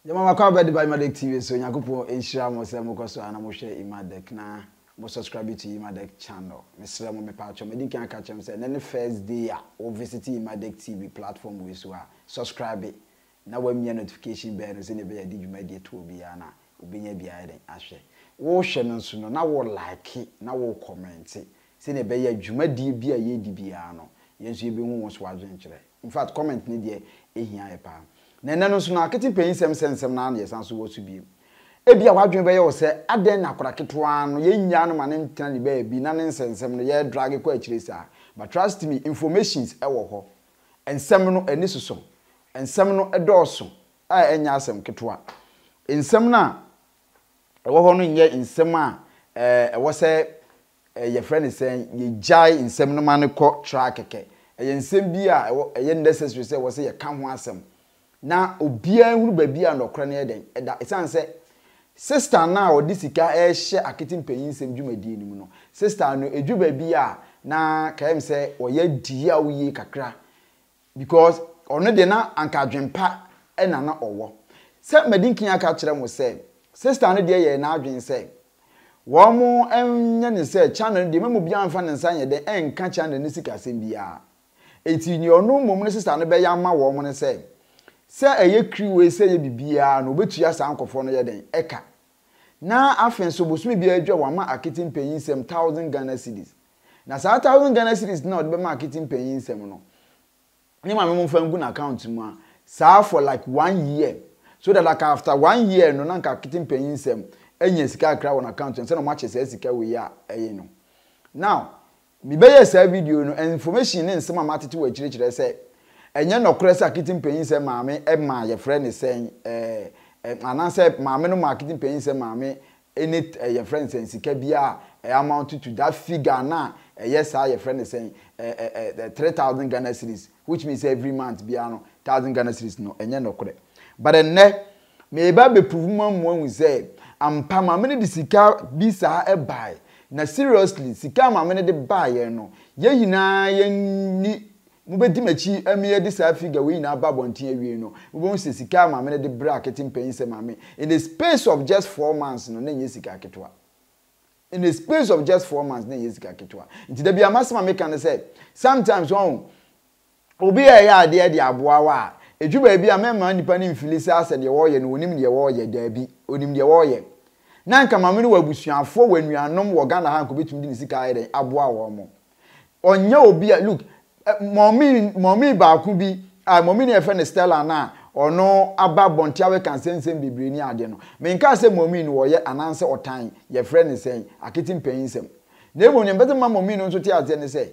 Yɛma mo akwaaba de ba Imadek TV so. Nyankopɔn nhyira mo sɛ mokɔ so a na mohwɛ Imadek na mo subscribe to Imadek channel. Mesrɛ mo, mepaakyɛw, madi kan aka akyerɛ mo sɛ ɛnɛ ne first day a wo visit Imadek TV platform wei so a, subscribe na wamia notification bell no sɛnea ɛbɛyɛ a yɛde dwumadie to obiara no a, wobɛnya bi ayɛ dɛn ahwɛ. Wohwɛ no nso no na wo like na wo comment sɛnea ɛbɛyɛ a dwumadie bi a yɛredi biara no, yɛn nso yɛbɛhu wo nso w'adwenkyerɛ. In fact, comment no deɛ ɛhia yɛ paa. Na ɛnnɛ no nso no, akete mpanyinsɛm sɛ nsɛm no ara na yɛsan nso wɔ so bio. Ebia w'adwene bɛyɛ wo sɛ, adɛn na akwadaa ketewa no, yɛnnyaa no ma no ntena ne baabi na ne nsɛnsɛm no, yɛredrage kɔ akyire saa? But trust me, informations wɔ hɔ. Nsɛm no, ani soso. Nsɛm no dɔɔso a ɛnyɛ asɛm ketewa. Nsɛm no a ɛwɔ hɔ no nyɛ nsɛm a ɛwɔ sɛ yɛfrɛ no sɛn, yɛgyae nsɛm no ma no kɔ tra kɛkɛ. Ɛyɛ nsɛm bi a ɛwɔ, ɛyɛ necessary sɛ ɛwɔ sɛ yɛka ho asɛm na obiara hunu baabi a nɔkorɛ no yɛ dɛn, ɛda. Ɛsiane sɛ sister no a ɔde sika rehyɛ akete mpanyinsɛm dwumadie no mu no, sister no, ɛduru baabi a na kae me sɛ ɔyɛ di yaw yie kakra Because ɔno deɛ na anka adwen pa na na ɔwɔ. Sɛ madi nkan aka akyerɛ mo sɛ sister no deɛ yɛɛ n'adwen sɛ wɔn nyɛ no sɛ channel no deɛ mɛma obiara mfa ne nsa nyɛ dɛn nka channel no sikasɛm biara. Enti nea ɔno mmom ne sister no bɛyɛ ama wɔn ne sɛ, sɛ ɛyɛ kriwee sɛ ɛyɛ biribiara no ɔbɛtua saa nkorɔfoɔ no yɛ dɛn ɛka. Na afei nso bosome biara dwa wama akete mpanyinsɛm thousand Ghana cedis. Na saa thousand Ghana cedis no a ɔde bɛma akete mpanyin nsɛm no, ne maame mo nfa ngu n'account mu a, saa for like one year. So that like after one year no, na nka akete mpanyin nsɛm anya sika kakra wɔ n'account mu, sɛ na wɔn akyɛ saa sika wei a ɛyɛ no. Now, me bɛyɛ saa video no, information ne nsɛm a matete wɔ akyire kyerɛ sɛ, ɛnyɛ nɔkorɛ sɛ akete mpanyin nsɛm maame ɛma yɛfrɛ ne sɛn, ɛɛ, anaasɛ maame no ma akete mpanyin nsɛm maame Any eh, yɛfrɛ no sɛn, sika bi a ɛ amount to that figure no a ɛyɛ saa yɛfrɛ no sɛn eh, eh, eh, eh, 3000 Ghana cedis, which means every month biara no 1000 Ghana cedis no, ɛnyɛ nɔkorɛ. But ɛnnɛ, mereba abɛprove mu ama moahu sɛ ampa maame no de sika bi saa ɛbae. Na seriously, sika a maame no de baeɛ no, yɛn nyinaa yɛnni Mobɛdi m'akyi ma yɛde saa figure wei nyinaa aba abɔnten awie no, mobɛhu sɛ sika a maame no de brɛɛ akete mpanyin sɛ maame, in the space of just 4 months no, na ɛnyɛ sika ketewa. In the space of just 4 months, na ɛnyɛ sika ketewa. Nti da bi a m'asɛm a meka ne sɛ, sometimes wɔn, obi a ɛyɛ adeɛ de aboa wo a, ɛduru baabi a mɛmma nipa no mfili sɛ asɛ deɛ wɔreyɛ no, wɔnim deɛ wɔreyɛ. Daabi, ɔnim deɛ wɔreyɛ. Na nka maame no wɔ abusuafoɔ, wɔ anuanom wɔ Ghana ha nka ɔbɛtumi de ne sika ayɛ dɛn aboa wɔn. Ɔnyɛ obi a, look, mɔmi, mɔmi baako bi, a mɔmi no yɛfrɛ no Stella no a, ɔno aba abɔnten abɛka nsɛnsɛm bebree ne adeɛ no. Menkaa sɛ mɔmi no ɔyɛ anaasɛ ɔtan, yɛfrɛ no sɛn, akete mpanyinsɛm. Na mmom nea mepɛ sɛ mema mɔmi no nso te aseɛ ne sɛ,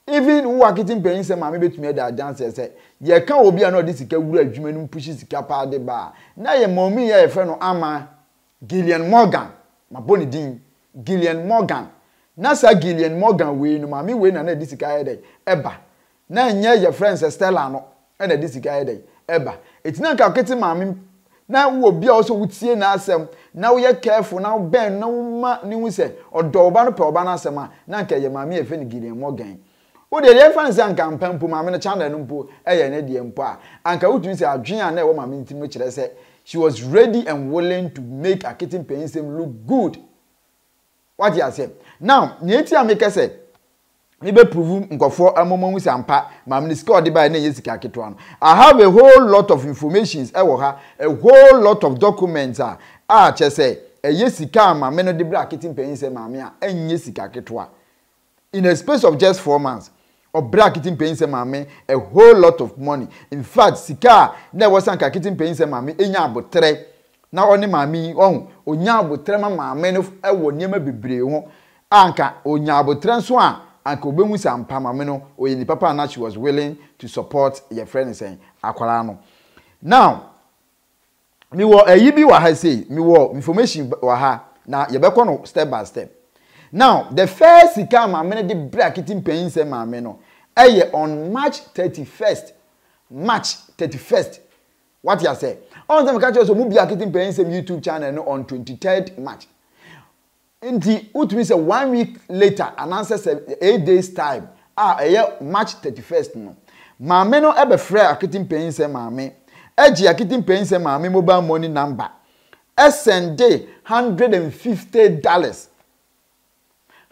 even wo akete mpanyinsɛm maame bɛtumi adi adanseɛ sɛ, yɛka obi a na ɔde sika wura adwuma no mu pushi sika paa de ba a, na ɛyɛ mɔmi yi a yɛfrɛ no Ama Gillian Morgan, mabɔ ne din, Gillian Morgan. Na saa Gillian Morgan wei no, maame wei na na ɛde sika yɛ dɛn? Ɛba. Na ɛnyɛ yɛfrɛ no sɛ Stella no na ɛde sika yɛ dɛn? Ɛba. Eti na nka kete maame, na wowɔ bi a ɔsɛ wotie n'asɛm, na woyɛ careful, na wobɛn no, na woma ne hu sɛ ɔdɔ wo ba no, pɛ wo ba no asɛm a, na nka ɛyɛ maame a yɛfrɛ no Gillian Morgan. Wo deɛ yɛmfa no sɛ anka ampa mpo maame no channel no mpo yɛ ne deɛ mpo a, anka wotumi sɛ adwene a na ɛwɔ maame no tirim no kyerɛ sɛ she was ready and willing to make Akete mpanyinsɛm look good. Wate aseɛ? Now, nea enti a meka sɛ mebɛ prove nkurɔfoɔ ama wɔahu sɛ ampa maame no sika a ɔde baeɛ no ɛnyɛ sika ketewa no, I have a whole lot of informations ɛwɔ ha, a whole lot of documents a a kyerɛ sɛ ɛyɛ sika a maame no de brɛ Akete mpanyinsɛm maame a ɛnyɛ sika ketewa. In a space of just 4 months, ɔbrɛ Akete mpanyin sɛ maame a whole lot of money. In fact, sika a na ɛwɔ sɛ anka Akete mpanyin sɛ maame nya aboterɛ na ɔne maame yi, ɔho, ɔnya aboterɛ ma maame no wɔ nneɛma bebree ho a anka ɔnya aboterɛ nso a anka ɔbɛhu sɛ ampa maame no ɔyɛ nipa pa a na she was willing to support yɛfrɛ no sɛn akwaraa no. Now, Mewɔ ayi bi wɔ ha sei, mewɔ information wɔ ha, na yɛbɛkɔ no step by step. Now, the first sika a maame no de brɛ Akiti mpanyin sɛ maame no, ɛyɛ on March 31st, March 31st. Wate asɛ? Ɔn sɛ meka kyerɛ sɛ ɔmo bia Akiti mpanyin sɛm YouTube channel no on 23rd March. Nti wotumi sɛ one week later anaasɛ sɛ 8 days time a ɛyɛ March 31st no, maame no bɛfrɛɛ Akete mpanyin sɛ maame. gye Akiti Mpanyinsɛm maame mobile money number sɛndee $150.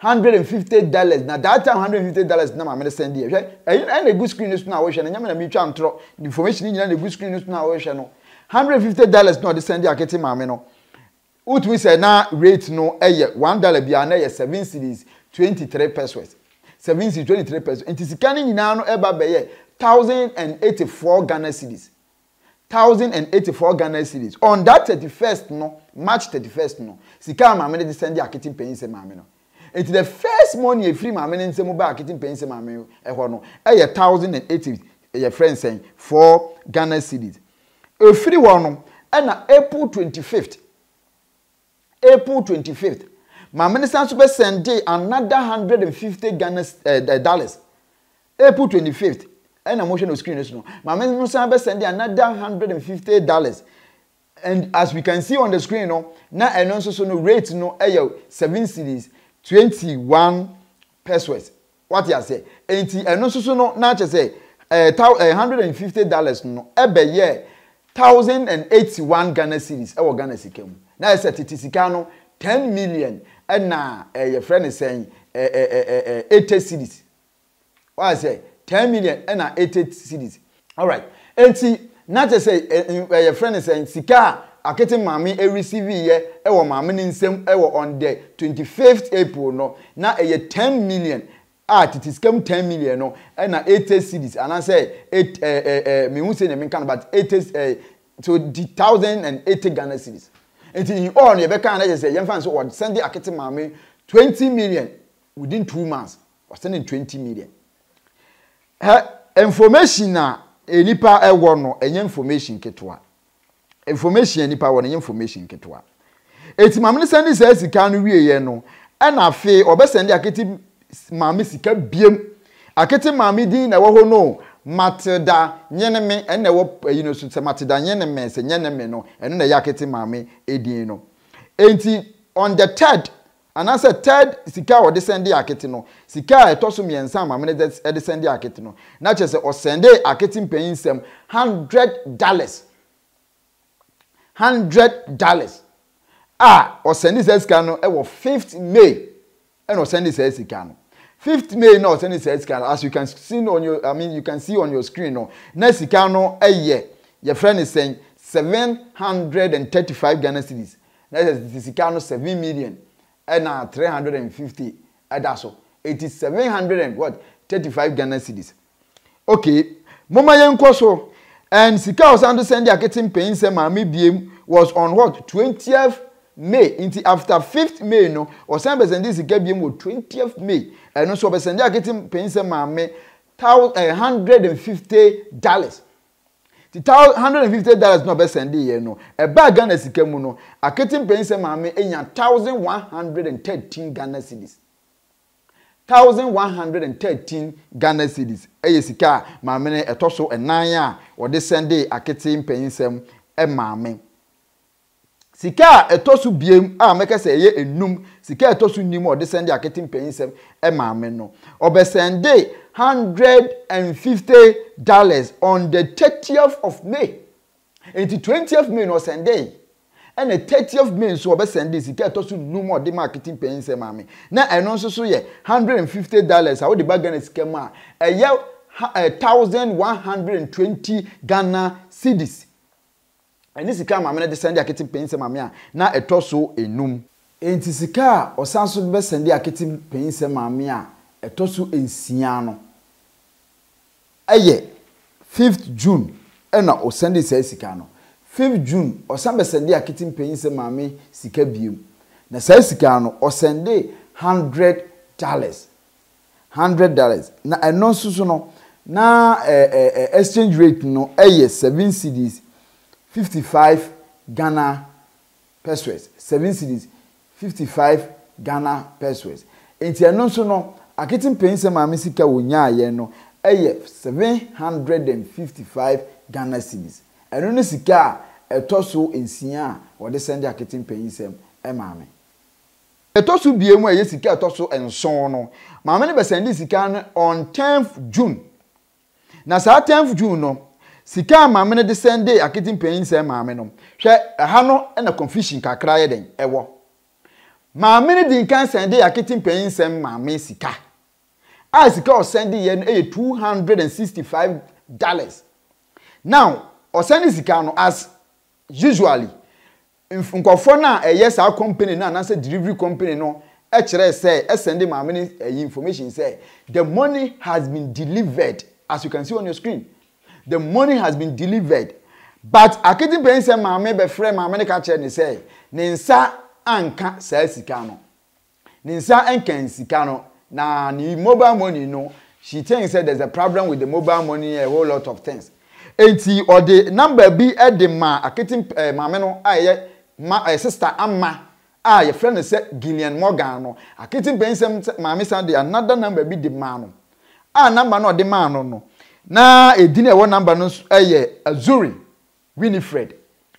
$150 na that time $150 na maame no sɛndeɛ. Hwɛ, ɛyi ɛna egu screen no so na wohwɛ no, nyɛ me na metwa ntorɔ. Information nyinaa na egu screen no so na wohwɛ no. $150 na ɔde sɛnde Akete maame no. Wotumi sɛ na rate no yɛ $1 biara na ɛyɛ 7 cedis 23 pesewas. 7 cedis 23 pesewas. Nti sika no nyinaa no ɛba bɛyɛ 1,084 Ghana cedis. 1,084 Ghana cedis. On that 31st no, March 31st no, sika a maame no de sɛnde Akete mpanyin sɛ maame no. Nti the first money efiri maame no nsam ba Akete mpanyin sɛ maame ɛhɔ no ɛyɛ 1,080 yɛ frɛ nsɛn 4 Ghana cedis. Efiri hɔ no ɛna April 25th, April 25th, maame no san so bɛ sɛnde another 150 Ghana dollars. April 25th ɛna mohwɛ no screen no so no, maame no san bɛ sɛnde another $150, and as we can see on the screen no, na ɛno nso so no rate no ɛyɛ 7 cedis 21 pesewas. Wate aseɛ? Nti ɛno nso so no na kyerɛ sɛ ɛɛ thou ɛɛ $150 no ɛbɛyɛ 1,081 Ghana cedis ɛwɔ Ghana sika mu. Na ayɛ sɛ tete sika no 10 million ɛna yɛfrɛ no sɛn, 80 cedis. Wate sɛ 10 million ɛna 80 cedis. Alright. Nti na kyerɛ sɛ yɛfrɛ no sɛn, sika a Akete maame receive yɛ ɛwɔ maame ne nsam ɛwɔ on the 25th April no na ɛyɛ 10 million a tete sika mu 10 million no ɛna 80 cedis anaasɛ eight ɛɛ ɛɛ ɛɛ mehu sɛ nea menka no, but 80 so di 1,080 Ghana cedis. Nti in all no yɛbɛka na kyerɛ sɛ yɛmfa no sɛ wɔsɛnde Akete maame 20 million within 2 months. Wɔsɛnde 20 million. Hɛ, information a nipa ɛwɔ no ɛnyɛ information ketewa. Information a nipa wɔ no ɛnyɛ information ketewa. Eti maame no sɛnde saa sika no wieɛ no, ɛna afei ɔbɛsɛnde Akete maame sika biem. Akete maame din na ɛwɔ hɔ no, Matilda Nyeneme, ɛna ɛwɔ ɛyi no so sɛ Matilda Nyeneme, sɛ Nyeneme no, ɛno na ɛyɛ Akete maame edin no. Enti on the third anaasɛ third sika a ɔde sɛnde Akete no, sika a ɛtɔ so mmiɛnsa a maame no de sɛnde Akete no, na kyerɛ sɛ ɔsɛnde Akete mpanyin nsɛm $100, $100 a ɔsɛnde saa sika no wɔ 5th May. Ɛna ɔsɛnde saa sika no 5th May na ɔsɛnde saa sika no, as you can see on your, I mean, you can see on your screen no, na sika no yɛ yɛfrɛ no sɛn, 735 Ghana cedis. Na ɛsɛ sika no 7 million ɛna 350 ɛda so. Eti 700 and what, 35 Ghana cedis. Okay, moma yɛn kɔ so. And sika a ɔsan to sɛnde Akete mpanyin sɛ maame biem was on what, 20th May. Nti after 5th May no, ɔsan bɛsɛnde sika biem wɔ 20th May. Ɛno nso ɔbɛsɛnde Akete mpanyin sɛ maame $150. Ti $150 na ɔbɛsɛnde yɛ no, ɛbaa Ghana sika mu no, Akete mpanyin sɛ maame enya 1,113 Ghana cedis. 1,113 Ghana cedis yɛ sika a maame no ɛtɔ so nnan a ɔde sɛndee Akete mpanyinsɛm maame. Sika a ɛtɔ so biem a mɛka sɛ ɛyɛ enum, sika a ɛtɔ so nim a ɔde sɛndee Akete mpanyinsɛm maame no, ɔbɛsɛndee $150 on the 30th of May. Nti 20th May no ɔsɛndee, ɛna 30th May nso ɔbɛsɛndee sika a ɛtɔ so num a ɔde maa Akete mpanyinsɛm maame. Na ɛno nso so yɛ $150 a wode ba Ghana sika mu a ɛyɛ 1,120 Ghana cedis. Ɛne sika a maame no de sɛnde Akete mpanyinsɛm maame a na ɛtɔ so enum. Enti sika a ɔsan so de bɛsɛnde Akete mpanyinsɛm maame a ɛtɔ so nsia no yɛ 5th June na ɔsɛnde saa sika no. 5th June ɔsan bɛsɛnde Akete mpanyinsɛm maame sika biom. Na saa sika no ɔsɛnde $100. $100. Na ɛno nso so no na exchange rate no yɛ 7 cedis 55 Ghana pesewas. 7 cedis 55 Ghana pesewas. Nti ɛno nso no Akete mpanyinsɛm maame sika wonyaayɛ no yɛ 755 Ghana cedis. Ɛno ne sika a ɛtɔ so nsia a wɔde sɛnde Akete mpanyinsɛm maame. Ɛtɔ so bie mu a ɛyɛ sika a ɛtɔ so nson no, maame no bɛsɛnde sika no on 10th June. Na saa 10th June no, Sika a maame no de sɛndee Akete mpanyinsɛm maame no, hwɛ, ɛha no na confusion kakra yɛ dɛn? Ɛwɔ. Maame no dii nkan sɛndee Akete mpanyinsɛm maame sika, a sika a ɔsɛndeeɛ no yɛ $265. Now, ɔsɛnde sika no as usually, Nkurɔfoɔ no a ɛyɛ saa company no anaasɛ delivery company no kyerɛɛ sɛ ɛsɛnde maame no ɛyi information sɛ the money has been delivered as you can see on your screen the money has been delivered but akete mpanyin sɛ maame bɛfrɛ maame no ka kyerɛ ne sɛ ne nsa anka saa sika no. Ne nsa nka sika no na ne mobile money no she thinks sɛ there's a problem with the mobile money a whole lot of things enti ɔde number bi de maa akete eh, maame no a ɛyɛ ma eh, sister Ama a yɛfrɛ no sɛ Gillian Morgan no akete mpanyinsɛm maame san de another number bi de maa no a number no ɔde maa no no na edin a ɛwɔ number no nso yɛ Azuri Winifred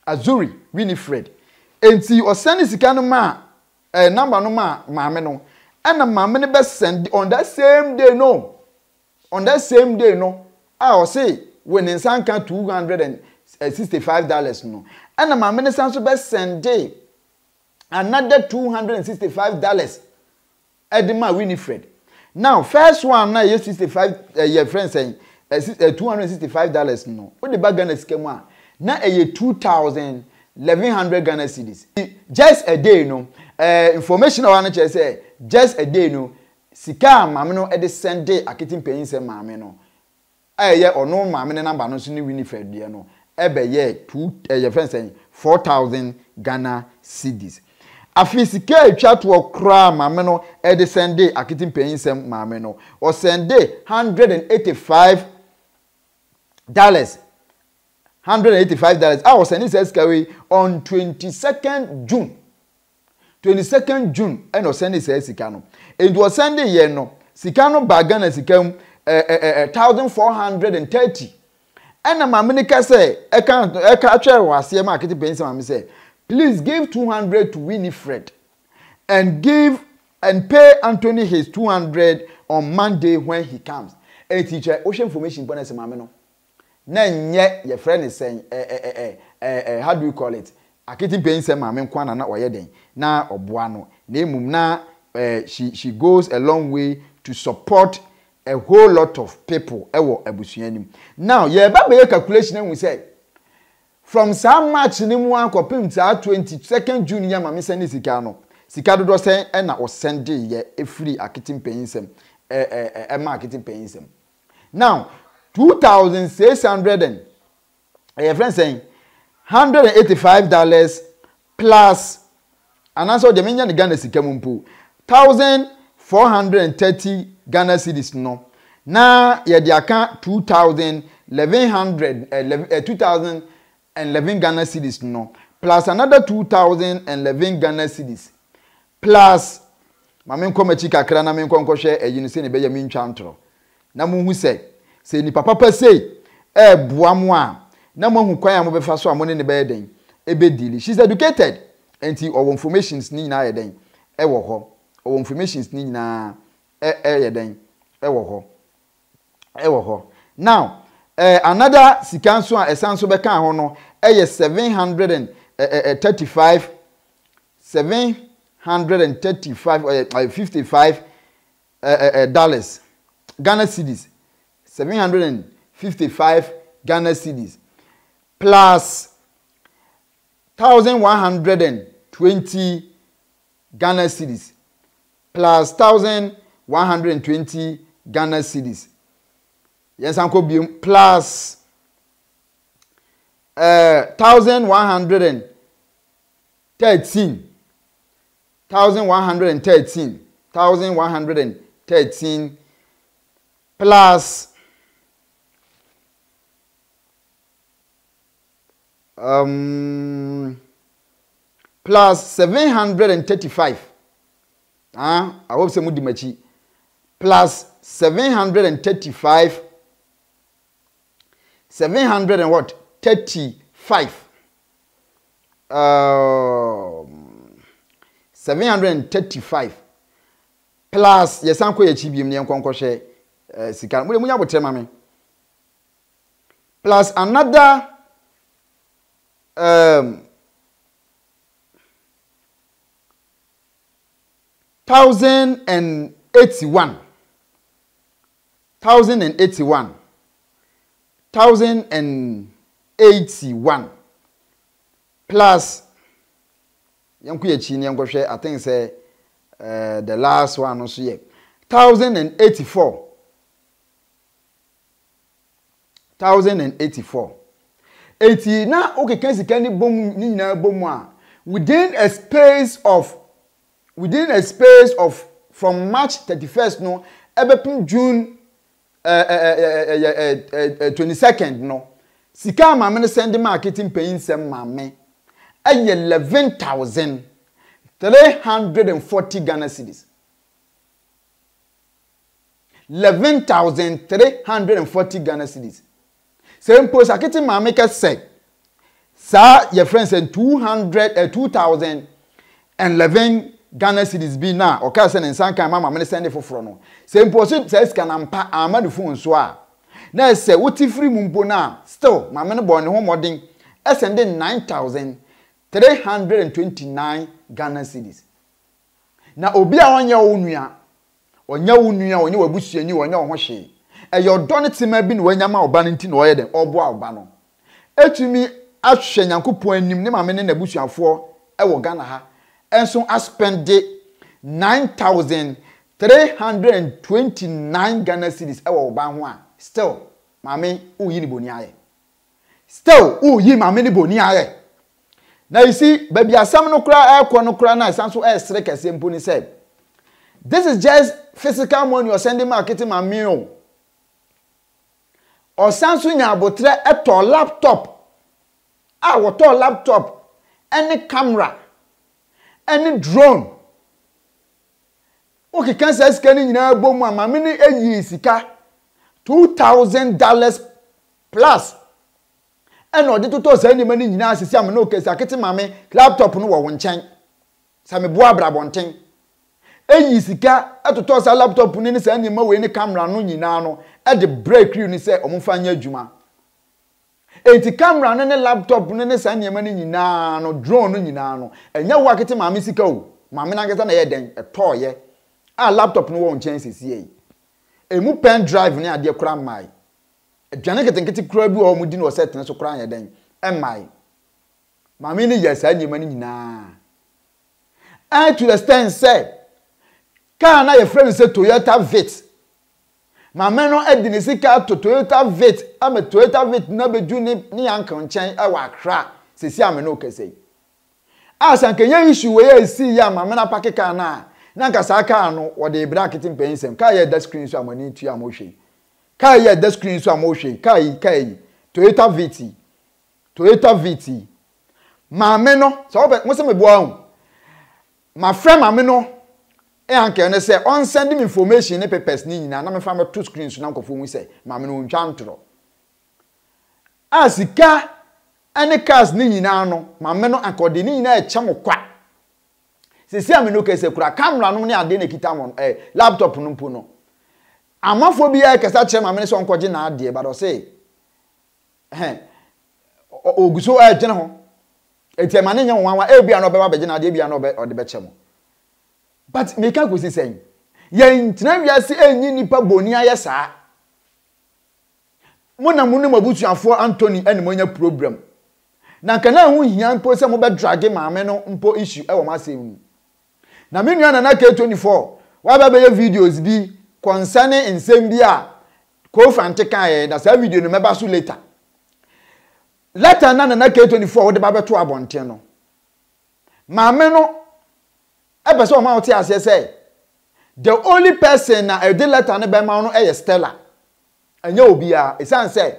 Azuri Winifred enti ɔsɛne sika no maa eh, number no maa maame no, ɛna maame no bɛ send on that same day no, on that same day no, a ɔse wɔ ne nsa nka $265 no, ɛna maame no san so bɛ send another $265 de maa Winifred. Now, first one na ɛyɛ 65, ɛyɛ friend sɛn, $265 no, wode ba Ghana sika mu a, na ɛyɛ 2,1100 Ghana cedis. Just a day no, eh, information a ɛwɔ ha no kyerɛ sɛ, just a day no, sika a maame no de sɛndee Akete Mpanyinsɛm maame no, a ɛyɛ ɔno maame ne number no nso ne Winifred deɛ no bɛyɛɛ two eh, yɛfrɛ no sɛn, 4,000 Ghana cedis. Afei sika a ɛtwa toɔ koraa maame no de sɛndee Akete Mpanyinsɛm maame no, ɔsɛndee $185, $185 a ɔsɛndee saa sika wei on 22nd June. 22nd June ɛna ɔsɛnde saa sika no. Enti ɔsɛnde yɛ no, sika no baa Ghana sika mu ɛɛ 1430. Ɛna maame no ka sɛ, ɛka ɛka atwerɛ wɔ aseɛ ma akete panyin sɛ maame sɛ, please give 200 to Winifred and give and pay Anthony his 200 on Monday when he comes. Enti kyerɛ wohwɛ information pɔ na sɛ maame no na ɛnyɛ yɛfrɛ no sɛn ɛ ɛ ɛ ɛ ɛ how do you call it akete mpanyin sɛ maame nko ara na na ɔyɛ dɛn na ɔboa no na mmom na ɛ she she goes a long way to support a whole lot of people ɛwɔ abusua no mu now yɛreba bɛyɛ calculation ahu sɛ from saa march no mu ara kɔpem saa 22nd june yi a maame sɛnde sika no sika dodoɔ sɛn ɛna ɔsɛndeeɛ ɛfiri akete mpanyin nsam ɛ ɛ ɛ ɛma akete mpanyin nsam Now, 2,600 and, ɛyɛ fɛn sɛn, $185 plus, anaasɛ ɔdeɛ menya ne Ghana sika mu mpo, 1,430 Ghana cedis no, na yɛde aka 2,1100, eh, 2,011 Ghana cedis no, plus another 2,011 Ghana cedis, Plus, ma menkɔ m'akyi kakra na menkɔ nkɔhwɛ ayi no sɛnea ɛbɛyɛ a mentwa ntorɔ. Na monhu sɛ, sɛ nipa papa sei reboa mo a, na moahu kwan a mobɛfa so a mo ne no bɛyɛ dɛn? Ɛbɛdeali. She's educated! Enti ɔwɔ informations no nyinaa yɛ dɛn? Ɛwɔ hɔ. Ɔwɔ informations no nyinaa ɛ ɛyɛ dɛn? Ɛwɔ hɔ. Ɛwɔ hɔ. Now, eh, another sika nso a ɛsan nso bɛkaa ho no ɛyɛ 735 735 ɛɛ 55 ɛɛ dollars Ghana cedis 755 Ghana cedis plus 1120 Ghana cedis plus 1120 Ghana cedis yɛn san kɔ biem plus ɛɛ 1113 1113 1113 plus um, plus 735 ah, I hope sɛ mudi m'akyi plus 735 700 and what 35 um, 735 plus yɛsan kɔ yɛakyi biom ne yɛnkɔ nkɔhwɛ uh, sika no mode munya abotrɛ ma me. plus another um, 1081 1081 1081 plus yɛnkɔ yɛn akyi na yɛnkɔhwɛ I think sɛ uh, the last one no nso yɛ 1084 1084 eti na wokeka sika ne bom ne nyinaa bom a within a space of within a space of from March 31st no ɛbɛpem June ɛɛ 22nd no sika a maame no sɛnde maa akete mpanyin nsɛm maame ɛyɛ 11,340 Ghana cedis. 11,340 Ghana cedis. Sɛ mpo Sakete maame kɛ sɛ saa yɛfrɛ no sɛ 200 eh, 2011 Ghana cedis bi na ɔkaa sɛ ne nsa nkan ma maame no sɛnde foforɔ no. Sɛ mpo ɔse saa sika no ampa amma ne phone so a, na ɛsɛ wote firi mu mpo no a, still maame no bɔɔ ne ho mmɔden sɛnde 9,329 Ghana cedis. Na obi a ɔnyɛ wo nua, ɔnyɛ wo nua, ɔnyɛ w'abusuani, ɔnyɛ wo ho hwee. Ɛyɛ ɔdɔ ne tema bi na wanya ma wo ba no nti na ɔyɛ dɛn? Ɔreboa wo ba no. Ɛtumi ahwɛ Nyankopɔn anim, ne maame ne n'abusuafoɔ wɔ Ghana ha nso aspɛnde 9,329 Ghana cedis wɔ wo ba ho a, still maame woreyi ne boni ayɛ. Still woreyi maame no boni ayɛ. Na you see, baabi asɛm no koraa ɛrekɔ no koraa na ɛsan so ɛresere kɛseɛ mpo ne sɛ, this is just physical money ɔsɛnde ma akete maame o. Ɔsan so nya abotrɛ ɛtɔɔ laptop a wɔtɔɔ laptop ɛne camera ɛne drone. Wokeka saa sika no nyinaa bɔ mu a maame no yii sika $2,000 plus ɛna ɔde totɔɔ saa nneɛma no nyinaa sisi ama no kɛse akete maame laptop no wɔ wo nkyɛn sɛ meboa abra abɔnten eyi sika ɛtotɔɔ saa laptop no ne saa nneɛma wei ne camera no nyinaa no ɛde brɛ crew no sɛ wɔn fa nyɛ adwuma enti camera no ne laptop no ne saa nneɛma no nyinaa no drone no nyinaa no ɛnyɛ wo akete maame sika o maame no ankasa na ɛyɛ dɛn ɛtɔɔyɛ a laptop no wɔ wo nkyɛn sɛsie yi emu pen drive ne adeɛ koraa mmae Aduane nketenkete koraa bi wɔ hɔ a wɔdi no wɔ sɛt no so koraa nyɛ dɛn? Ɛmmae. Maame no yɛɛ saa nneɛma no nyinaa. And to the extent sɛ, kaa no a yɛfrɛ no sɛ Toyota Vitz, maame no de ne sika ato Toyota Vitz ama Toyota Vitz no abɛdu ne ne uncle nkyɛn wɔ Accra seesei a me ne wo kasa yi. A sɛ anka ɛnyɛ issue wei a ɛsii yɛ a maame no apake kaa no a, na anka saa kaa no wɔde rebrɛ akete mpanyinnsɛm. Kaa yi a ɛda screen so a mo ani tua a mohwɛ yi, Car yi a ɛda screen so a morehwɛ yi, car yi, car yi, Toyota Vitz yi, Toyota Vitz yi. Maame no, sɛ wopɛ, mo sɛ meboa o. Mafrɛ maame no uncle no sɛ ɔnsɛnde me information ne papers ne nyinaa na mefa mɛto screen so na nkurɔfoɔ hu sɛ maame no ɔntwa ntorɔ. A sika ne cars ne nyinaa no, maame no anka ɔde ne nyinaa ɛkyɛ mo kwa. Sisi a me no kɛsɛ kura camera nom ne adeɛ na ɛkita mo no, eh, laptop no mpo no. Amanfoɔ bi ɛkasa kyerɛ maame no sɛ ɔnkɔgye n'adeɛ but ɔse ɛhɛn ɔgu so ɛredwene ho eti ɛma ne nyɛ nwanwa ebia na ɔbɛba abɛgye n'adeɛ ebia na ɔbɛ ɔde bɛkyɛ mo but meka kɔsi sɛn yɛntena wiase ɛnyi nipa boni ayɛ saa mo na mo ne mo abusuafoɔ Anthony ɛne mo anya problem na nka na ɛho hia mpo sɛ mobɛ drage maame no mpo issue ɛwɔ mo asɛm mu Na me nua Nana K24 waba abɛyɛ videos bi concerning nsɛm bi a Kofante kaeɛ na saa video no mɛba so later. Letter na Nana K24 wode ba bɛto abɔnten no, maame no ɛpɛ sɛ ɔma wote aseɛ sɛ the only person na ɛde letter no bɛma wo no ɛyɛ Stella, ɛnyɛ obiara, ɛsiane sɛ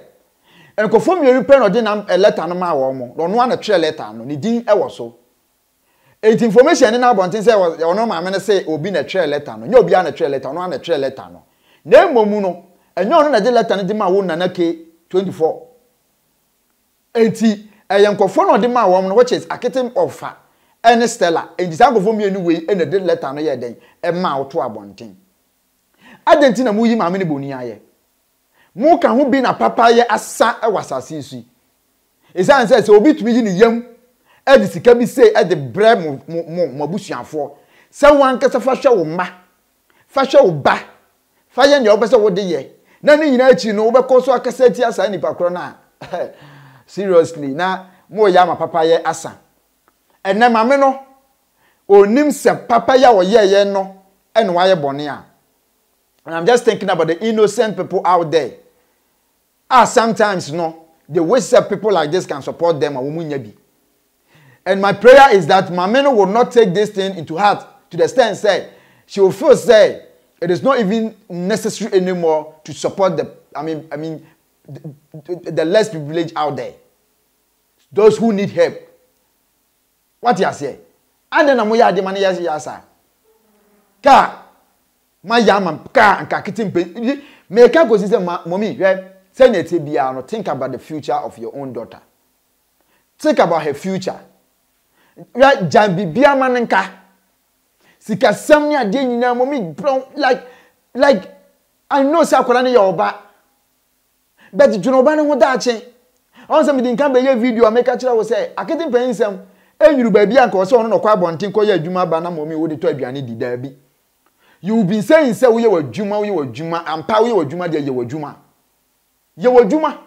nkurɔfoɔ mmienu pɛ na ɔde nam letter no maa wɔn, na ɔno ara na ɛtwerɛ letter no, ne din ɛwɔ so. Enti information no nam abɔnten sɛ ɔno maame no se obi na ɛtwerɛɛ letter no. Nyɛ obiara na ɛtwerɛɛ letter, ɔno ara na ɛtwerɛɛ letter no. Na mmom no, ɛnyɛ ɔno na ɛde letter no de maa wo Nana K24. Enti ɛyɛ nkurɔfoɔ na ɔde maa wɔn no which is Akete Ɔfa ɛne Stella. Enti saa nkurɔfoɔ mmienu wei na ɛde letter no yɛɛ dɛn? Ɛmaa wo too abɔnten. Adɛn nti na moyi maame no boni ayɛ? Moka ho bi na papayɛ asa wɔ asase yi so yi. Esiane sɛ sɛ obi tumi yi ne yam de sika bi sei de brɛ mo mo mo mo abusuafoɔ sɛ wo ankasa fa hwɛ wo mma, fa hwɛ wo ba, fa yɛ nea wopɛ sɛ wode yɛ, na ne nyinaa akyi no wobɛkɔ so akasa atia saa nipa korɔ no a, seriously, na moreyɛ ama papayɛ asa. Ɛnnɛ maame no, ɔnnim sɛ papayɛ a ɔyɛeɛ no na wayɛ bɔne a. And I'm just thinking about the innocent people out there a sometimes no, they wish sɛ people like this can support them a wɔn nnya bi. And my prayer is that maame no will not take this thing into heart to the extent sɛ she will feel sɛ it is not even necessary anymore to support the, I mean, I mean, the, the less privileged out there, those who need help. Wate aseɛ? Adɛn na moyɛ adeɛ ma no yɛ ya saa? Kaa moayɛ ama kaa nka kete mpe yi meka kɔsi sɛ ma mɔmi hwɛ sɛnea ɛteɛ biara no think about the future of your own daughter. Think about her future. Hwɛ gyan biribiara ma no nka. Sikasɛm ne adeɛ nyinaa mɔmi brɛ like like I know sɛ akwadaa no yɛ ɔba. But dwene wo ba no ho daakye. Ɔhu sɛ mede nka bɛyɛ video a meka kyerɛ wo sɛ akete mpanyin nsɛm ɛnyuru baabi a nka ɔsɛ ɔno na ɔkɔ abɔnten kɔyɛ adwuma ba na mɔmi wode tɔ aduane di daabi. You will be saying sɛ woyɛ w'adwuma woyɛ w'adwuma ampa woyɛ w'adwuma deɛ yɛ w'adwuma. Yɛ w'adwuma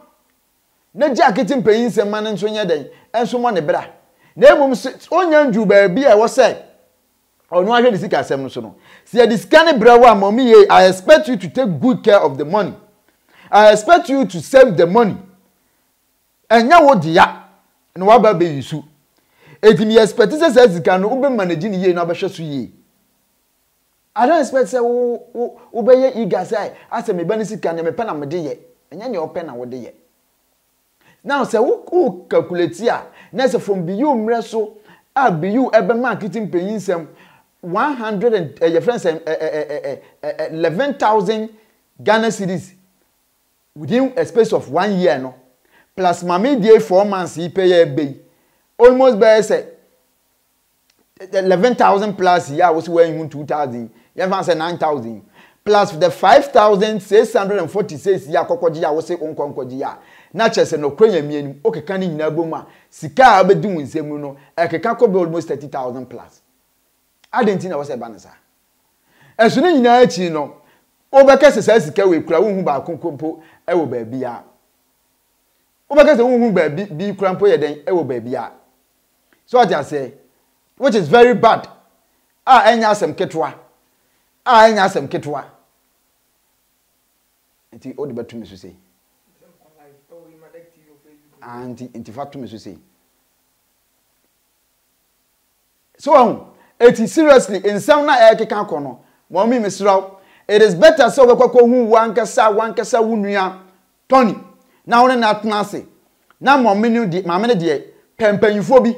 na gye akete mpanyin nsɛm ma no nso nyɛ dɛn ɛnso mmɔ ne bra. Na mmom sɛ ɔnya nduru baabi a ɛwɔ sɛ Ɔno ahwɛ ne sika asɛm no so no. Sɛ yɛde sika no brɛ wo a, mommy yei, I expect you to take good care of the money. I expect you to save the money. Ɛnyɛ wo dea na waba abɛyi so. Enti me expect sɛ saa sika no wobɛ manage no yie na wobɛhwɛ so yie. I don't expect sɛ wo wo wobɛyɛ eager sɛ asɛ me ba no sika nea mepɛ na mede yɛ. Ɛnyɛ nea wopɛ na wode yɛ. Now sɛ wo wo calculate a, na sɛ from BU mmerɛ so a BU ɛbɛma akiti mpanyin nsɛm 100 and eh, yɛfrɛ no sɛ eh, eh, eh, eh, eh, eh, 11,000 Ghana cedis within a space of one year no, plus maame deɛ 4 months yi pɛ yɛ ɛbɛ yi, almost bɛyɛ sɛ 11,000 plus yi a wosi wɔanhu 2,000 yɛmfa sɛ 9,000 plus the 5,646 yi a kɔkɔgye a wose wonkɔ nkɔgye a na kyerɛ sɛ nɔkorɛ Nyame anim wokeka ne nyinaa bom a sika a wobɛdi wo nsam mu no ɛkeka kɔ bɛ almost 30,000 plus. Adɛn nti na ɛwɔ sɛ ɛba no saa? Ɛso ne nyinaa akyi no wobɛka sɛ saa sika wei kura wonhu baako mpo wɔ baabi a wobɛka sɛ wonhu baabi bi kura mpo yɛ dɛn wɔ baabi a. So wate aseɛ? Which is very bad. A ɛnyɛ asɛm ketewa. A ɛnyɛ asɛm ketewa. Nti wode bɛto me so sei. Ah, nti nti fa to me so sei. So wahu? Eti seriously, nsɛm no a ɛrekeka kɔ no, mummy mesrɛ wo, it is better sɛ wobɛkɔ akɔhu wo ankasa w'ankasa wo nua Tony na wo ne no atena ase na mummy no deɛ, maame no deɛ, pɛ mpanyinfoɔ bi,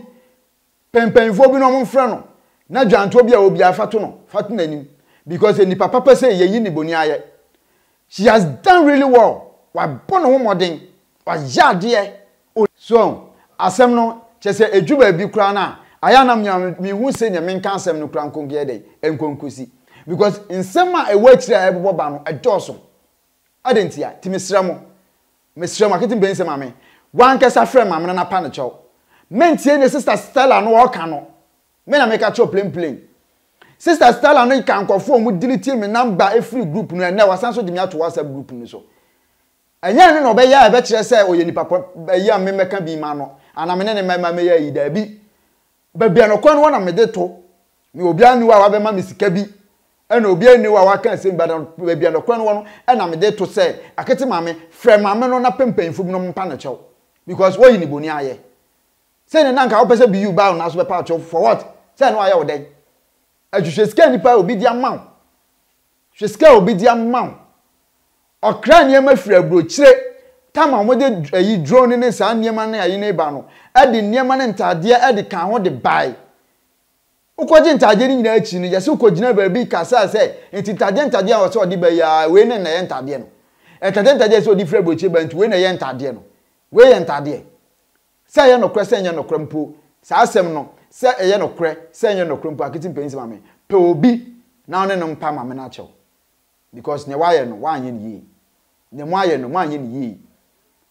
pɛ mpanyinfoɔ bi na wɔn mfrɛ no na dwantoɔ bi a ɔwɔ biara fa to no, fa to n'anim because nipa papa sei yɛyi ne boni ayɛ. She has done really well, wabɔ ne ho mmɔden, wayɛ adeɛ. So asɛm no, kyerɛ sɛ ɛduru baabi koraa no a, ayɛ a na me a menhu sɛdeɛ menka asɛm no koraa nkonko yɛ dɛn, nkonkosi. Because nsɛm a ɛwɔ akyire a ɛbobɔ ba no, ɛdɔɔso. Adɛn ntia? Nti mesrɛ mo, mesrɛ mo, Akete Mpanyin sɛ maame, w'ankasa frɛ maame no na pa no kyɛw. Mentie ne sister Stella no ɔɔka no. Me na meka kyerɛ wo plain plain. Sister Stella no ka nkurɔfoɔ a wɔn delete me number firi group no, ɛnnɛ wasan nso de me ato WhatsApp group no so. Ɛnyɛ ɛno na ɔbɛyɛ a ɛbɛkyerɛ sɛ ɔyɛ nipa pa ayi a me mɛka bi ma no anaa me ne ne mɛma mɛyɛ ayi daabi. Baabi a nokorɛ no wɔ na mede to. Me obiara nni hɔ a wabɛma me sika bi ɛna obiara nni hɔ a waka asɛm bi but baabi a nokorɛ no wɔ no ɛna mede to sɛ akete maame frɛ maame no na pɛ mpanyinfoɔ bi na wɔmpa no kyɛw because wɔyi ne boni ayɛ. Sɛdeɛ na anka wopɛ sɛ BU ba wo nan so bɛpa wo kyɛw for what? Sɛ ɛno ayɛ wo dɛn? Ɛhwehwɛ sika a nipa obi de ama wo. Hwɛ sika a obi de ama wo. Ɔkra nneɛma firi aburokyire. Tam a wɔde ayi drone ne saa nneɛma ne ayi ne ba no, ɛde nneɛma ne ntaadeɛ ɛde ka ho de bae. Wokɔgye ntaadeɛ no nyinaa akyi no, yɛsɛ wokɔgyina baabi kasaa sɛ, nti ntaadeɛ ntaadeɛ a wɔsɛ ɔde ba yi ara, wei ne na ɛyɛ ntaadeɛ no. Ntaadeɛ ntaadeɛ a ɛsɛ ɔde firi aburokyire ba nti wei na ɛyɛ ntaadeɛ no. Wei yɛ ntaadeɛ. Sɛ ɛyɛ nokorɛ sɛ ɛnyɛ nokorɛ mpo, saa asɛm no, sɛ ɛyɛ nokorɛ sɛ ɛnyɛ nokorɛ mpo, Akiti mpanin sɛ maame, pɛ obi na wo ne no mpa maame no akyɛw. Because nea wayɛ no, wanyɛ no yie. Nea moayɛ no, moanyɛ no yie.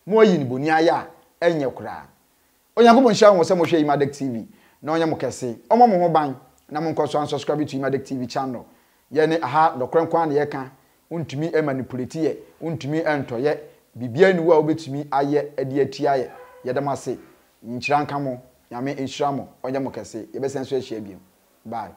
Moayi no boni ayɛ a, ɛnyɛ koraa. Onyankopɔn nhyira mo sɛ mohwɛ Imadek TV na ɔnyɛ mo kɛse. Ɔmmɔ mo ho ban na monkɔ so unsubscribe to Imadek TV channel. Yɛne aha nɔkorɛ nko ara na yɛka. Wontumi manipulate yɛ, wontumi ntɔ yɛ, biribiara nni hɔ a wobɛtumi ayɛ de atia yɛ. Yɛda mo ase. Nhyira nka mo. Nyame nhyira mo. Ɔnyɛ mo kɛse. Yɛbɛsan nso ahyia biom. Bye.